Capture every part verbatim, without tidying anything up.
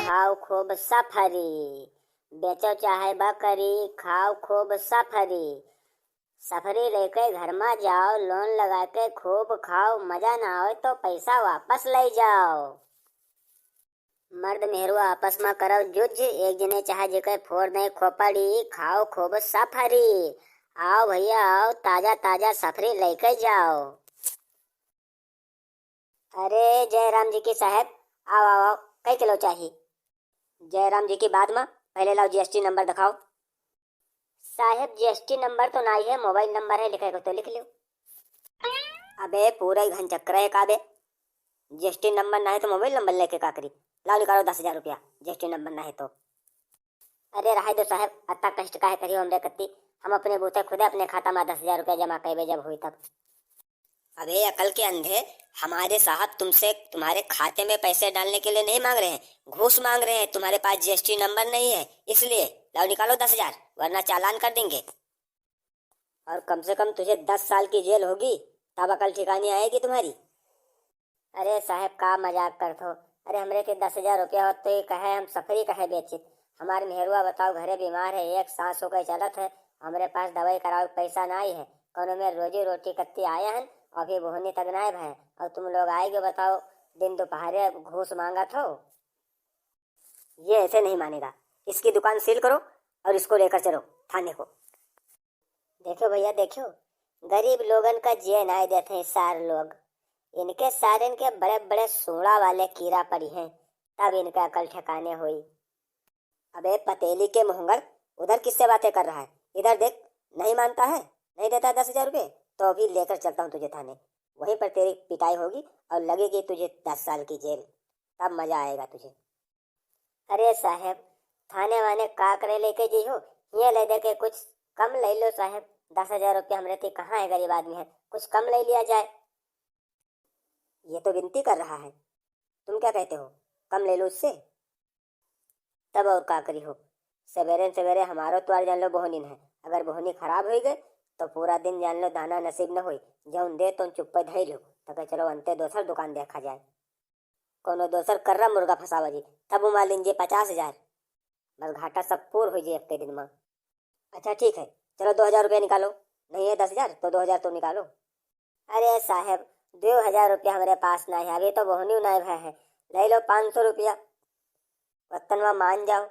खाओ खूब सफरी, बेचो चाहे बकरी, खाओ खूब सफरी। सफरी लेके घर मा जाओ, लोन लगा के खूब खाओ, मजा ना आवे तो पैसा वापस ले जाओ। मर्द मेहरुआ आपस मा करो जुझ, एक जने चाहे जेके फोड़ दे खोपड़ी, खाओ खूब सफरी। आओ भैया आओ, ताजा ताजा सफरी लेके जाओ। अरे जय राम जी की साहेब, आओ आओ आओ, कई किलो चाही? जय राम जी की बाद मा, पहले लाओ जीएसटी नंबर दिखाओ। साहेब जीएसटी नंबर तो नाई है, मोबाइल नंबर है, लिखे को तो लिख लो। अबे पूरा ही घन चक्कर है का बे? जीएसटी नंबर ना है तो मोबाइल नंबर लेके का करी? लाओ निकालो दस हजार रुपया, जीएसटी नंबर ना है तो। अरे रहे दो साहेब, अत्ता कष्ट काहे करियो हमरे कत्ती, हम अपने बूते खुदे अपने खाता मा दस हजार रुपया जमा करबे जब होई तब। अबे अकल के अंधे, हमारे साहब तुमसे तुम्हारे खाते में पैसे डालने के लिए नहीं मांग रहे हैं, घूस मांग रहे हैं। तुम्हारे पास जीएसटी नंबर नहीं है इसलिए। लाओ निकालो दस हजार, वरना चालान कर देंगे। और कम से कम तुझे दस साल की जेल होगी, तब अकल ठिकाने आएगी तुम्हारी। अरे साहेब का मजाक करत हो? अरे हमरे के दस हजार रुपया होत तो ये कहे हम सफरी कहे बेचित। हमार मेहरुआ बताओ घरे बीमार है, एक सांस होके चलत है, हमरे पास दवाई करावे के पैसा नाई है, कौनो में रोजी रोटी कत्ती आया है, अभी बोहनी तक नाई भय, और तुम लोग आएगे बताओ दिन दोपहरे घूस मांगत हो। ये ऐसे नहीं मानेगा, इसकी दुकान सील करो और इसको लेकर चलो थाने को। देखो भैया देखो, गरीब लोगन का जिए नाई देते हैं सार लोग, इनके सारन के बड़े बड़े सूड़ा वाले कीड़ा पड़ी हैं, तब इनका अकल ठिकाने होई। अबे पतेली के मुहंगर, उधर किससे बातें कर रहा है? इधर देख, नहीं मानता है, नहीं देता है दस हजार रुपये, तो अभी लेकर चलता हूँ तुझे थाने, वहीं पर तेरी पिटाई होगी और लगेगी तुझे दस साल की जेल, तब मजा आएगा तुझे। अरे साहेब, थाने वाने का करे लेके जइहो, हियाँ ले दे के कुछ कम ले लो साहेब, दस हजार रुपया हमरे ती कहाँ है, गरीब आदमी है, कुछ कम ले लिया जाए। ये तो विनती कर रहा है, तुम क्या कहते हो, कम ले लो उससे? तब और का करी हो, सवेरे सवेरे हमारो त्वार जान लो बोहनिन है, अगर बोहनी खराब होई गए तो पूरा दिन जान लो दाना नसीब न होई, जौन दे तो चुप्पे धई लो, तके चलो अंते दोसर दुकान देखा जाए। कौनो दोसर कर्रा मुर्गा फंसावा जी, तब उमा लीन जे पचास हजार, बस घाटा सब पूर हो जे एक दिन में। अच्छा ठीक है, चलो दो हजार रुपया निकालो, नहीं है दस हजार तो दो हजार तो निकालो। अरे साहेब, दो हजार रुपया हमरे पास नहीं है, अभी तो बोहनी नहीं भय है, ले लो पाँच सौ रुपया, वतन में मान जाओ।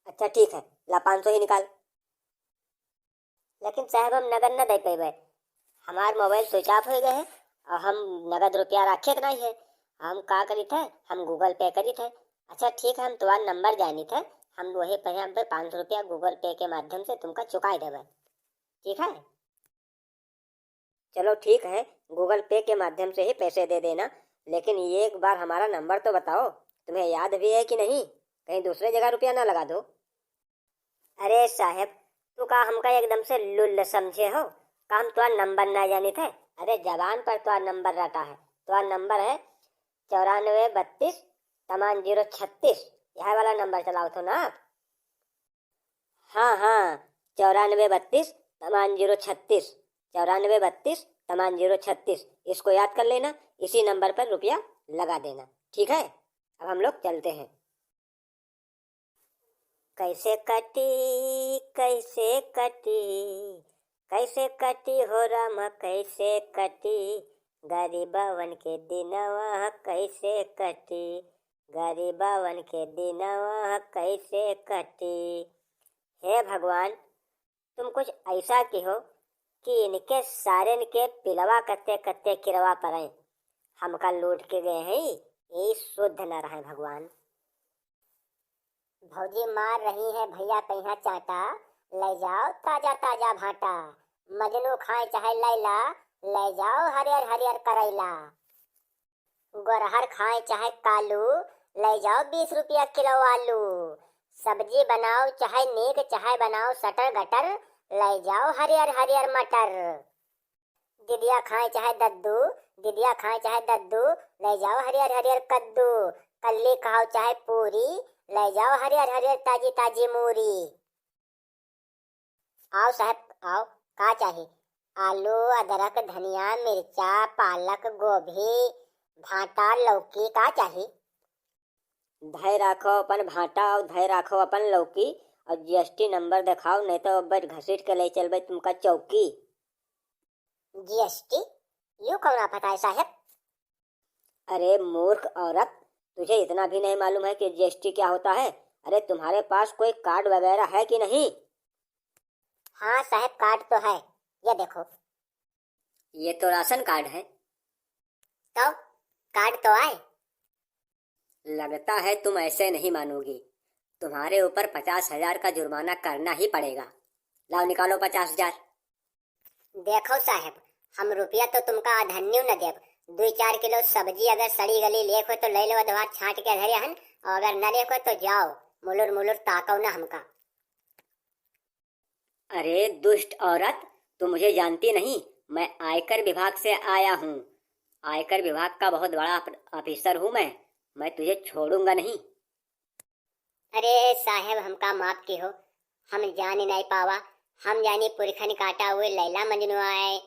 अच्छा ठीक है, ला पाँच सौ ही निकाल। लेकिन साहेब हम नगद न दे पेबे, हमार मोबाइल स्विच ऑफ हो गए है और हम नगद रुपया रखे के नहीं है। हम का करी थे, हम गूगल पे करी थे। अच्छा ठीक है, हम तुम्हारा नंबर जानी थे, हम वही पे हम पे पाँच सौ रुपया गूगल पे के माध्यम से तुमका चुकाई देबे, ठीक है? चलो ठीक है, गूगल पे के माध्यम से ही पैसे दे देना, लेकिन ये एक बार हमारा नंबर तो बताओ, तुम्हें याद भी है कि नहीं, कहीं दूसरे जगह रुपया ना लगा दो। अरे साहेब, तू का हमका एकदम से लुल्ल समझे हो? का हम तोहार नंबर ना जानित है? अरे जबान पर तोहार नंबर रटा है, तोहार नंबर है चौरानवे बत्तीस तमान जीरो छत्तीस, यह वाला नंबर चलाओ थो ना आप? हाँ हाँ, चौरानवे बत्तीस तमान जीरो छत्तीस, चौरानवे बत्तीस तमान जीरो छत्तीस, इसको याद कर लेना। इसी नंबर पर रुपया लगा देना, ठीक है? अब हम लोग चलते हैं। कैसे कटी, कैसे कटी, कैसे कटी हो रामा, कैसे कटी, गरीबवन के दिनवा कैसे कटी, गरीबवन के दिनवा कैसे कटी। हे भगवान, तुम कुछ ऐसा किहो कि इनके सारेन के पिलवा कत्ते कत्ते किरवा पड़े, हमका लूट के गए हैं, ये शुद्ध न रहे भगवान। भौजी मार रही है भैया कहिया चाटा, ले जाओ ताजा ताजा भाटा। मजनू खाए चाहे लैला, ले जाओ हरियर हरियर करैला। गोरहर खाए चाहे कालू, ले जाओ बीस रुपया किलो आलू। सब्जी बनाओ चाहे नीक, चाहे बनाओ सटर गटर, ले जाओ हरियर हरियर मटर। दिदिया खाए चाहे दद्दू, दिदिया खाए चाहे दद्दू, ले जाओ हरियर हरियर कद्दू। कल्ली खाओ चाहे पूरी, ले जाओ हरियर हरियर ताजी ताजी मूरी। आओ साहेब, आओ, का चाही? आलू, अदरक, धनिया, मिर्चा, पालक, गोभी, भाटा, लौकी, का चाही? धय राखो अपन भाटा और धय राखो अपन लौकी और जीएसटी नंबर देखाओ, नहीं तो अब घसीट के ले चलबे तुमका चौकी। जीएसटी? यू कौन आफत आए साहेब? अरे मूर्ख औरत, तुझे इतना भी नहीं मालूम है कि जीएसटी क्या होता है? अरे तुम्हारे पास कोई कार्ड वगैरह है कि नहीं? हाँ साहेब, कार्ड तो है, ये देखो। ये तो राशन कार्ड है। तो कार्ड तो आए। लगता है तुम ऐसे नहीं मानोगी, तुम्हारे ऊपर पचास हजार का जुर्माना करना ही पड़ेगा। लाओ निकालो पचास हजार। देखो साहेब, हम रुपया तो तुमका अधन्यू न देब। दुई चार किलो सब्जी अगर सड़ी गली लेख हो तो ले लो, अधवार छांट के धरे हन, और अगर न लेख हो तो जाओ, मुलुर मुलुर ताको न हमका। अरे दुष्ट औरत, तुम मुझे जानती नहीं, मैं आयकर विभाग से आया हूँ। आयकर विभाग का बहुत बड़ा ऑफ-, ऑफिसर हूँ मैं, मैं तुझे छोड़ूंगा नहीं। अरे साहेब, हमका माफ किहो, हम जानी नहीं पावा, हम जानी पुरखन काटा हुए लैला मजनू आए,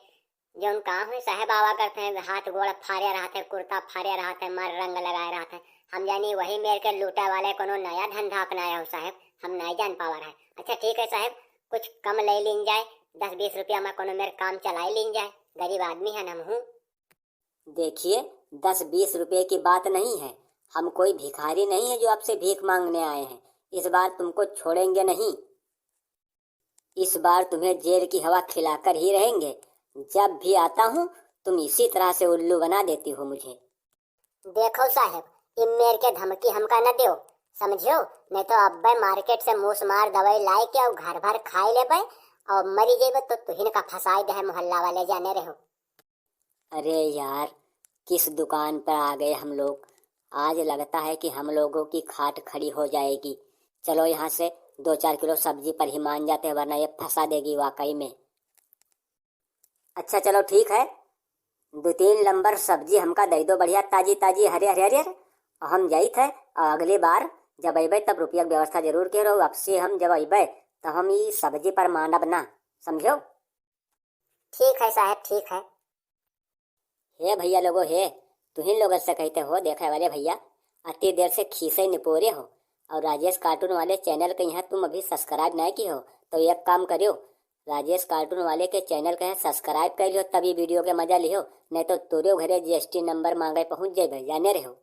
जौन का हुए साहेब आवा करत हैं, हाथ गोड़ फाड़े रहत हैं, कुर्ता फाड़े रहत हैं, मार रंग लगाए रहत हैं। हम जानी वही मेर के लूटे वाले कोनो नया धंधा अपनाए हो साहेब, हम नहीं जान पावा रहे। अच्छा ठीक है साहेब, कुछ कम ले लीन जाए, दस बीस रुपया में कोनो मेर काम चलाई लीन जाए, गरीब आदमी है हम हूँ। देखिए, दस बीस रुपये की बात नहीं है, हम कोई भिखारी नहीं है जो आपसे भीख मांगने आए हैं। इस बार तुमको छोड़ेंगे नहीं। इस बार तुम्हें जेल की हवा खिलाकर ही रहेंगे। जब भी आता हूँ, तुम इसी तरह से उल्लू बना देती हो मुझे। देखो साहेब, इ मेर के धमकी हमका न देओ, समझियो? नहीं तो अब्बे मार्केट से मूस मार दवाई लाए के और घर भर खाए लेबे और मरी जेबे तो तुहिन का फंसाए दे है मोहल्ला वाले, जाने रहो। अरे यार, किस दुकान पर आ गए हम लोग। आज लगता है कि हम लोगों की खाट खड़ी हो जाएगी। चलो यहाँ से, दो चार किलो सब्जी पर ही मान जाते हैं, वरना ये फंसा देगी वाकई में। अच्छा चलो ठीक है, दो तीन नंबर सब्जी हमका दे दो, बढ़िया ताजी ताजी, हरे हरे हरे। और हम जाइत है, और अगली बार जब अइबे तब रुपया के व्यवस्था जरूर के रहो। वापसी हम जब अइबे तब हम ई सब्जी पर मानब ना, समझो? ठीक है साहेब, ठीक है। हे भैया लोगो हे, तुहिन लोगन से कहते हो देखे वाले भैया, अति देर से खीसे निपोरे हो और राजेश कार्टून वाले चैनल के यहाँ तुम अभी सब्सक्राइब नहीं की हो, तो एक काम करियो, राजेश कार्टून वाले के चैनल के यहाँ सब्सक्राइब कर लियो, तभी वीडियो के मजा लियो, नहीं तो तोरे घरे जीएसटी नंबर मांगे पहुँच जाए, जाने रहो।